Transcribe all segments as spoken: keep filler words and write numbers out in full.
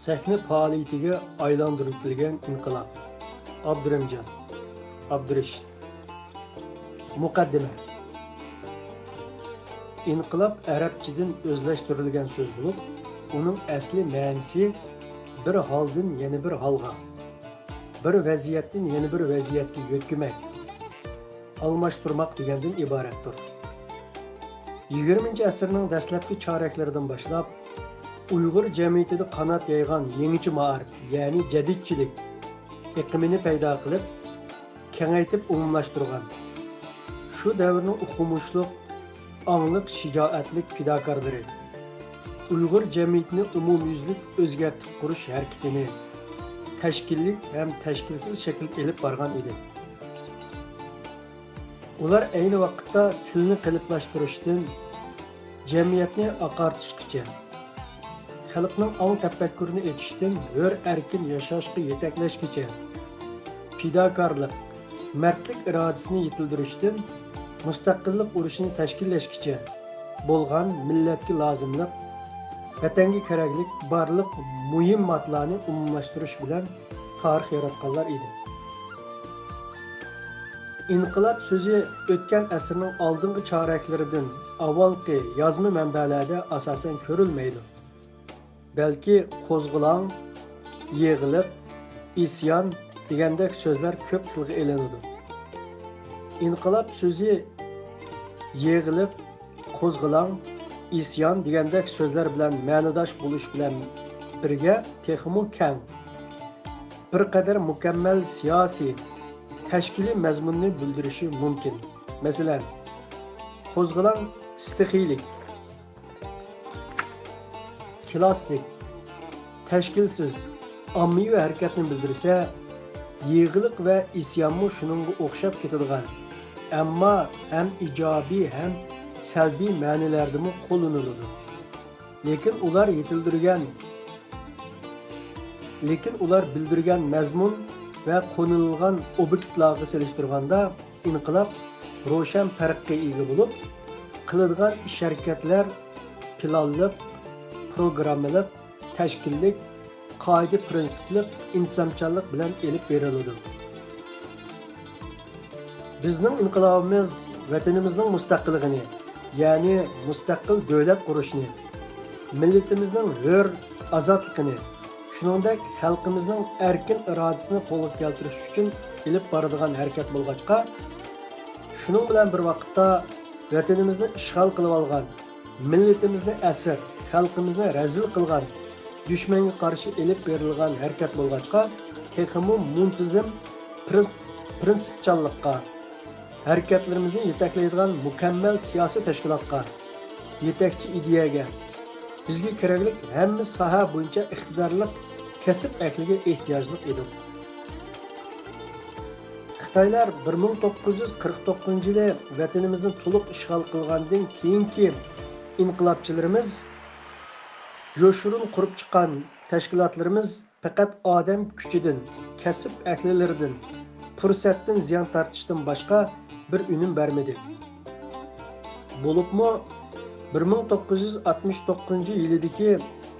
سەھنە پائالىيىتىگە ئايلاندۇرۇۋېتىلگەن ئىنقىلاب. ئابدۇرېھىمجان ئابدۇرېشىت. مۇقەددىمە. ئىنقىلاب ئەرەبچىدىن ئۆزلەشتۈرۈلگەن سۆز بولۇپ، ئۇنىڭ ئەسلى مەنىسى بىر ھالدىن يەنە بىر ھالغا، بىر ۋەزىيەتتىن يەنە بىر ۋەزىيەتكە يۆتكىمەك، ئالماشتۇرماق دېگەندىن ئىبارەتتۇر. يىگىرمىنچى ئەسىرنىڭ دەسلەپكى چارەكلىرىدىن باشلاپ، ئۇيغۇر جەمئىيىتىدە قانات يايغان يېڭىچە مائارىپ، يەنى جەدىدچىلىك ئېقىمىنى پەيدا قىلىپ، كېڭەيتىپ ئومۇملاشتۇرغان، شۇ دەۋرنىڭ ئوقۇمۇشلۇق، ئاڭلىق، شىجائەتلىك پىداكارلىرى ئۇيغۇر جەمئىيىتىنى ئومۇميۈزلۈك ئۆزگەرتىپ قۇرۇش ھەرىكىتىنى تەشكىللىك ھەم تەشكىلسىز شەكىلدە ئېلىپ بارغان ئىدى. ئۇلار ئەينى ۋاقىتتا تىلنى قېلىپلاشتۇرۇشتىن جەمئىيەتنى ئاقارتىشقىچە، خەلقنىڭ ئاڭ تەپەككۇرىنى ئېچىشتىن ھۆر ئەركىن ياشاشقا يېتەكلەشكىچە، پىداكارلىق، مەردلىك ئىرادىسىنى يېتىلدۈرۈشتىن مۇستەقىللىق ئۇرۇشىنى تەشكىللەشكىچە بولغان مىللەتكە لازىملىق، ۋەتەنگە كېرەكلىك بارلىق مۇھىم ماددىلارنى ئومۇملاشتۇرۇش بىلەن تارىخ ياراتقانلار ئىدى. ئىنقىلاب سۆزى ئۆتكەن ئەسىرنىڭ ئالدىنقى چارەكلىرىدىن ئاۋۋالقى يازما مەنبەلەردە ئاساسەن كۆرۈلمەيدۇ. بەلكى قوزغىلاڭ، يېغىلىق، ئىسيان دېگەندەك سۆزلەر كۆپ تىلغا ئېلىنىدۇ. ئىنقىلاب سۆزى يېغىلىق، قوزغىلاڭ، ئىسيان دېگەندەك سۆزلەر بىلەن مەنىداش بولۇش بىلەن بىرگە تېخىمۇ كەڭ، بىر قەدەر مۇكەممەل سىياسىي، تەشكىلىي مەزمۇننى بىلدۈرۈشى مۇمكىن. مەسىلەن، قوزغىلاڭ ستىخىيلىك، كىلاسسىك، تەشكىلسىز، ئاممىۋى ھەرىكەتنى بىلدۈرسە، يېغىلىق ۋە ئىسيانمۇ شۇنىڭغا ئوخشاپ كېتىدىغان، ئەمما ھەم ئىجابىي، ھەم سەلبىي مەنىلەردىمۇ قوللىنىلىدۇ. لېكىن ئۇلار يېتىلدۈرگەن، لېكىن ئۇلار بىلدۈرگەن مەزمۇن ۋە قوللىنىلغان ئوبيېكتلارغا سېلىشتۇرغاندا، ئىنقىلاب روشەن پەرققە ئىگە بولۇپ، قىلىدىغان ئىش-ھەرىكەتلەر پىلانلىق، پروگراممىلىق، تەشكىللىك، قائىدە-پىرىنسىپلىق، ئىنتىزامچانلىق بىلەن ئېلىپ بېرىلىدۇ. بىزنىڭ ئىنقىلابىمىز ۋەتىنىمىزنىڭ مۇستەقىللىقىنى، يەنى مۇستەقىل دۆلەت قۇرۇشنى، مىللىتىمىزنىڭ ھۆر، ئازادلىقىنى، شۇنىڭدەك خەلقىمىزنىڭ ئەركىن ئىرادىسىنى قولغا كەلتۈرۈش ئۈچۈن ئېلىپ بارىدىغان ھەرىكەت بولغاچقا، شۇنىڭ بىلەن بىر ۋاقىتتا ۋەتىنىمىزنى ئىشغال قىلىۋالغان، مىللىتىمىزنى ئەسىر، خەلقىمىزنى رەزىل قىلغان دۈشمەنگە قارشى ئېلىپ بېرىلغان ھەرىكەت بولغاچقا، تېخىمۇ مۇنتىزىم، پىرىن-، پىرىنسىپچانلىققا، ھەرىكەتلىرىمىزنى يېتەكلەيدىغان مۇكەممەل سىياسىي تەشكىلاتقا، يېتەكچى ئىدىيەگە، بىزگە كېرەكلىك ھەممە ساھە بويىچە ئىقتىدارلىق كەسىپ ئەھلىگە ئېھتىياجلىق ئىدۇق. خىتايلار بىر مىڭ توققۇز يۈز قىرىق توققۇزىنچى يىلى ۋەتىنىمىزنى تولۇق ئىشغال قىلغاندىن كېيىنكى ئىنقىلابچىلىرىمىز يوشۇرۇن قۇرۇپ چىققان تەشكىلاتلىرىمىز پەقەت ئادەم كۈچىدىن، كەسىپ ئەھلىلىرىدىن، پۇرسەتتىن زىيان تارتىشتىن باشقا بىر ئۈنۈم بەرمىدى. بولۇپمۇ بىر مىڭ توققۇز يۈز ئاتمىش توققۇزىنچى يىلىدىكى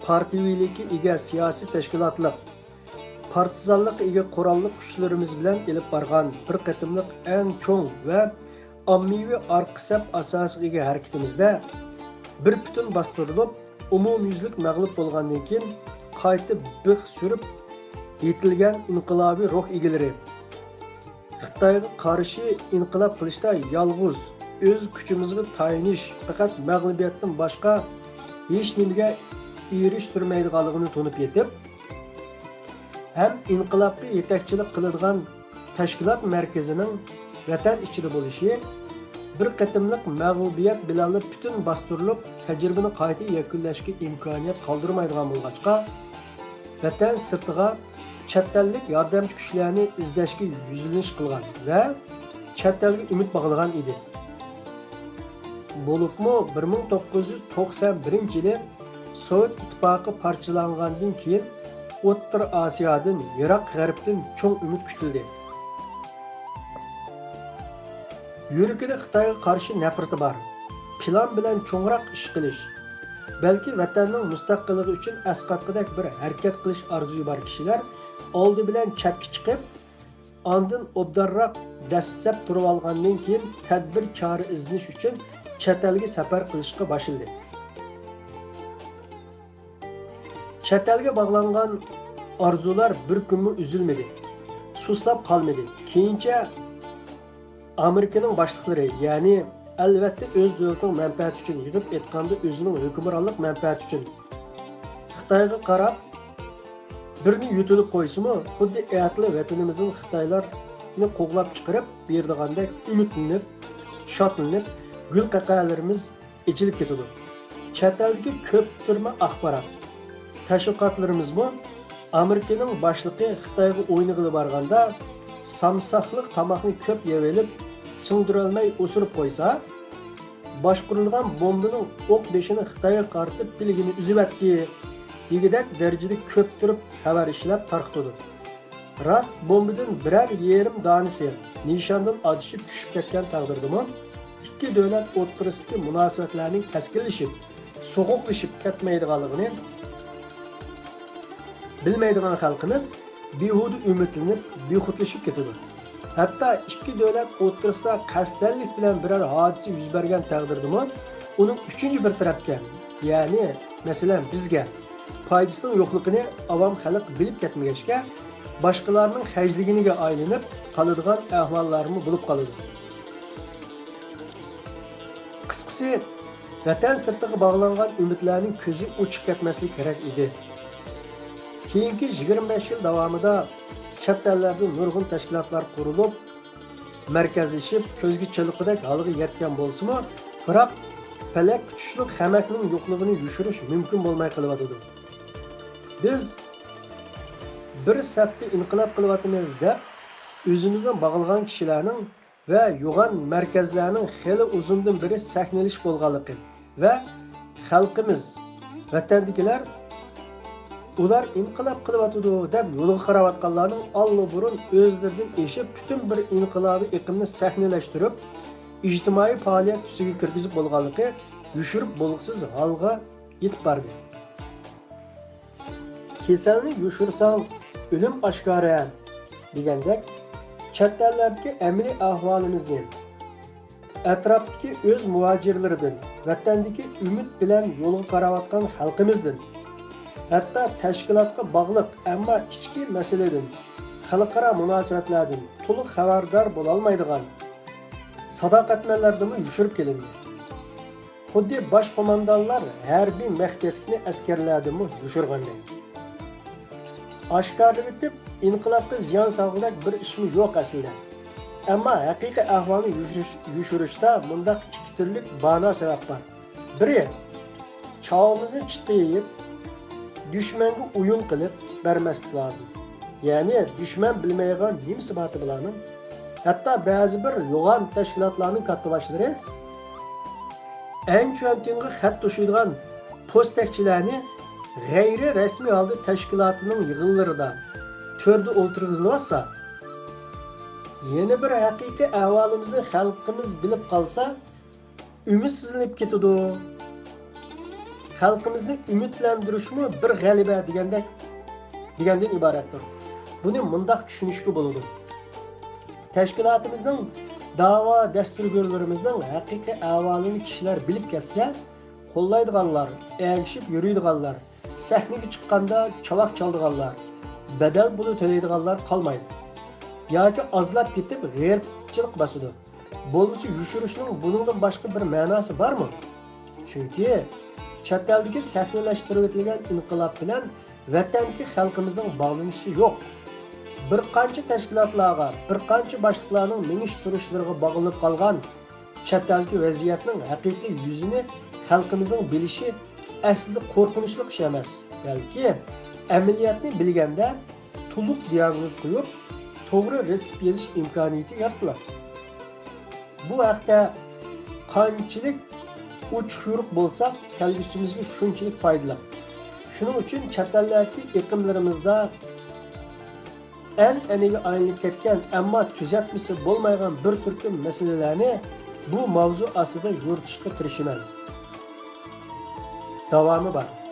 پارتىيىۋىلىككە ئىگە سىياسىي تەشكىلاتلىق، پارتىزانلىققا ئىگە قوراللىق كۈچلىرىمىز بىلەن ئېلىپ بارغان بىر قېتىملىق ئەڭ چوڭ ۋە ئاممىۋى ئارقا سەپ ئاساسىغا ئىگە ھەرىكىتىمىزدە بىر پۈتۈن باستۇرۇلۇپ، ئومۇميۈزلۈك مەغلۇپ بولغاندىن كېيىن قايتا بىخ سۈرۈپ يېتىلگەن ئىنقىلابىي روھ ئىگىلىرى، خىتايغا قارشى ئىنقىلاب قىلىشتا يالغۇز ئۆز كۈچىمىزگە تايىنىش پەقەت مەغلۇبىيەتتىن باشقا ھېچنېمىگە ئېرىشتۈرمەيدىغانلىقىنى تونۇپ يېتىپ، ھەم ئىنقىلابقا يېتەكچىلىك قىلىدىغان تەشكىلات مەركىزىنىڭ ۋەتەن ئىچىدە بولۇشى، بىر قېتىملىق مەغلۇبىيەت بىلەنلا پۈتۈن باستۇرۇلۇپ، تەجرىبىنى قايتا يەكۈنلەشكە ئىمكانىيەت قالدۇرمايدىغان بولغاچقا، ۋەتەن سىرتىغا چەت ئەللىك ياردەمچى كۈچلەرنى ئىزدەشكە يۈزلىنىش قىلغان ۋە چەت ئەلگە ئۈمىد باغلىغان ئىدى. بولۇپمۇ بىر مىڭ توققۇز يۈز توقسان بىرىنچى يىلى سوۋېت ئىتتىپاقى پارچىلانغاندىن كېيىن، ئوتتۇرا ئاسىيادىن، يىراق غەربتىن چوڭ ئۈمىد كۈتۈلدى. يۈرىكىدە خىتايغا قارشى نەپرىتى بار، پىلان بىلەن چوڭراق ئىش قىلىش، بەلكى ۋەتەننىڭ مۇستەقىللىقى ئۈچۈن ئەسقاتقۇدەك بىر ھەرىكەت قىلىش ئارزۇيى بار كىشىلەر ئالدى بىلەن چەتكە چىقىپ، ئاندىن ئوبدانراق دەسسەپ تۇرۇۋالغاندىن كېيىن، تەدبىر چارە ئىزدىنىش ئۈچۈن چەت ئەلگە سەپەر قىلىشقا باشلىدى. چەت ئەلگە باغلانغان ئارزۇلار بىر كۈنمۇ ئۈزۈلمىدى، سۇسلاپ قالمىدى. كېيىنچە ئامېرىكىنىڭ باشلىقلىرى، يەنى ئەلۋەتتە ئۆز دۆلىتىنىڭ مەنپەئەتى ئۈچۈن، يىغىپ ئېيتقاندا ئۆزىنىڭ ھۆكۈمرانلىق مەنپەئەتى ئۈچۈن خىتايغا قاراپ بىرنى يۆتىلىپ قويسىمۇ، خۇددى ئەتىلا ۋەتىنىمىزدىن خىتايلارنى قوغلاپ چىقىرىپ بېرىدىغاندەك ئۈمىدلىنىپ، شادلىنىپ، گۈل قەقەلىرىمىز ئېچىلىپ كېتىدۇ. چەت ئەلدىكى كۆپتۈرمە ئاخبارات تەشۋىقاتلىرىمىزمۇ ئامېرىكىنىڭ باشلىقى خىتايغا ئوينىغىلى بارغاندا، سامساقلىق تاماقنى كۆپ يەۋېلىپ، سىڭدۈرەلمەي ئوسۇرۇپ قويسا، باشقۇرۇلغان بومبىنىڭ ئوق بېشىنى خىتايغا قارىتىپ پىلىگىنى ئۈزۈۋەتتى، دېگۈدەك دەرىجىدە كۆپتۈرۈپ خەۋەر ئىشلەپ تارقىتىدۇ. راست، بومبىدىن بىرەر يېرىم دانىسى نىشاندىن ئادىشىپ چۈشۈپ كەتكەن تەقدىردىمۇ، ئىككى دۆلەت ئوتتۇرىسىدىكى مۇناسىۋەتلەرنىڭ كەسكىنلىشىپ، سوغۇقلىشىپ كەتمەيدىغانلىقىنى بىلمەيدىغان خەلقىمىز بىھۇدە ئۈمىدلىنىپ، بىخۇدلىشىپ كېتىدۇ. ھەتتا ئىككى دۆلەت ئوتتۇرىسىدا قەستەنلىك بىلەن بىرەر ھادىسە يۈز بەرگەن تەقدىردىمۇ، ئۇنىڭ ئۈچىنچى بىر تەرەپكە، يەنى، مەسىلەن، بىزگە پايدىسىنىڭ يوقلۇقىنى ئاۋام خەلق بىلىپ كەتمىگەچكە، باشقىلارنىڭ خەجلىگىنىگە ئايلىنىپ قالىدىغان ئەھۋاللارمۇ بولۇپ قالىدۇ. قىسقىسى، ۋەتەن سىرتىغا باغلانغان ئۈمىدلەرنىڭ كۆزى ئوچۇق كەتمەسلىكى كېرەك ئىدى. كېيىنكى يىگىرمە بەش يىل داۋامىدا چەت ئەللەردە نۇرغۇن تەشكىلاتلار قۇرۇلۇپ، مەركەزلىشىپ، كۆزگە چېلىققۇدەك ھالغا يەتكەن بولسىمۇ، بىراق پەلەككە چۈشلۈك خەمەكنىڭ يوقلۇقىنى يوشۇرۇش مۇمكىن بولماي قېلىۋاتىدۇ. بىز بىر سەپتە ئىنقىلاب قىلىۋاتىمىز دەپ، ئۆزىمىزنى باغلىغان كىشىلەرنىڭ ۋە يوغان مەركەزلەرنىڭ خېلى ئۇزۇندىن بېرى سەھنىلىشىپ بولغانلىقى ۋە خەلقىمىز، ۋەتەندىكىلەر ئۇلار ئىنقىلاب قىلىۋاتىدۇ دەپ يولغا قاراۋاتقانلارنىڭ ئاللىبۇرۇن ئۆزلىرىدىن ئېشىپ، پۈتۈن بىر ئىنقىلابىي ئېقىمنى سەھنىلەشتۈرۈپ، ئىجتىمائىي پائالىيەت تۈسىگە كىرگۈزۈپ بولغانلىقى يوشۇرۇپ بولغۇسىز ھالغا يېتىپ باردى. «كېسەلنى يوشۇرساڭ، ئۆلۈم ئاشكارا» دېگەندەك، چەت ئەللەردىكى ئەمەلىي ئەھۋالىمىزنى، ئەتراپتىكى ئۆز مۇھاجىرلىرىدىن، ۋەتەندىكى ئۈمىد بىلەن يولغا قاراۋاتقان خەلقىمىزدىن، ھەتتا تەشكىلاتقا باغلىق، ئەمما ئىچكى مەسىلىدىن، خەلقئارا مۇناسىۋەتلەردىن تولۇق خەۋەردار بولالمايدىغان ساداقەتمەنلەردىنمۇ يوشۇرۇپ كېلىندى. خۇددى باش قوماندانلار ھەربىي مەخپىيەتلىكنى ئەسكەرلەردىنمۇ يوشۇرغاندەك. ئاشكارىلىۋېتىپ، ئىنقىلابقا زىيان سالغۇدەك بىر ئىشمۇ يوق ئەسلىدە. ئەمما ھەقىقىي ئەھۋالنى يوشۇرۇش، يوشۇرۇشتا مۇنداق ئىككى تۈرلۈك بانا سەۋەب بار. بىرى، چاۋىمىزنى چىتقا يېيىپ، دۈشمەنگە ئويۇن قىلىپ بەرمەسلىك لازىم. يەنى دۈشمەن بىلمەيدىغان نېمىسى بار بۇلارنىڭ؟ ھەتتا بەزى بىر يوغان تەشكىلاتلارنىڭ كاتتىباشلىرى ئەنچۈەنتىڭغا خەت توشۇيدىغان پوستەكچىلەرنى غەيرىي رەسمىي ھالدا تەشكىلاتىنىڭ يىغىنلىرىدا تۆردە ئولتۇرغۇزۇۋاتسا، يەنە بىر ھەقىقىي ئەھۋالىمىزنى خەلقىمىز بىلىپ قالسا، ئۈمىدسىزلىنىپ كېتىدۇ. خەلقىمىزنى ئۈمىدلەندۈرۈشمۇ بىر غەلىبە دېگەندەك، دېگەندىن ئىبارەتتۇر. بۇنى مۇنداق چۈشىنىشكە بولىدۇ. تەشكىلاتىمىزنىڭ، داۋا دەستۇرگۈرلىرىمىزنىڭ ھەقىقىي ئەھۋالىنى كىشىلەر بىلىپ كەتسە، قوللايدىغانلار، ئەگىشىپ يۈرىدىغانلار، سەھنىگە چىققاندا چاۋاك چالىدىغانلار، بەدەل پۇلى تۆلەيدىغانلار قالمايدۇ. ياكى ئازلاپ كېتىپ غېرىبچىلىق باسىدۇ. بولمىسا يوشۇرۇشنىڭ بۇنىڭدىن باشقا بىر مەناسى بارمۇ؟ چۈنكى چەت ئەلدىكى سەھنىلەشتۈرۈۋېتىلگەن ئىنقىلاب بىلەن ۋەتەندىكى خەلقىمىزنىڭ باغلىنىشى يوق. بىر قانچە تەشكىلاتلارغا، بىر قانچە باشلىقلارنىڭ مېڭىش تۇرۇشلىرىغا باغلىنىپ قالغان چەت ئەلدىكى ۋەزىيەتنىڭ ھەقىقىي يۈزىنى خەلقىمىزنىڭ بىلىشى ئەسلىدە قورقۇنچلۇق ئىش ئەمەس، بەلكى ئەمەلىيەتنى بىلگەندە تولۇق دىياگنوز قويۇپ، توغرا رېتسېپت يېزىش ئىمكانىيىتى يارىتىلاتتى. بۇ ھەقتە قانچىلىك ئوچۇق-يورۇق بولساق، كەلگۈسىمىزگە شۇنچىلىك پايدىلىق. شۇنىڭ ئۈچۈن چەت ئەللەردىكى ئېقىملىرىمىزدا ئەنئەنىگە ئايلىنىپ كەتكەن، ئەمما تۈزەتمىسى بولمايدىغان بىر تۈركۈم مەسىلىلەرنى بۇ ماۋزۇ ئاستىدا يورۇتۇشقا تىرىشىمەن. داۋامى بار.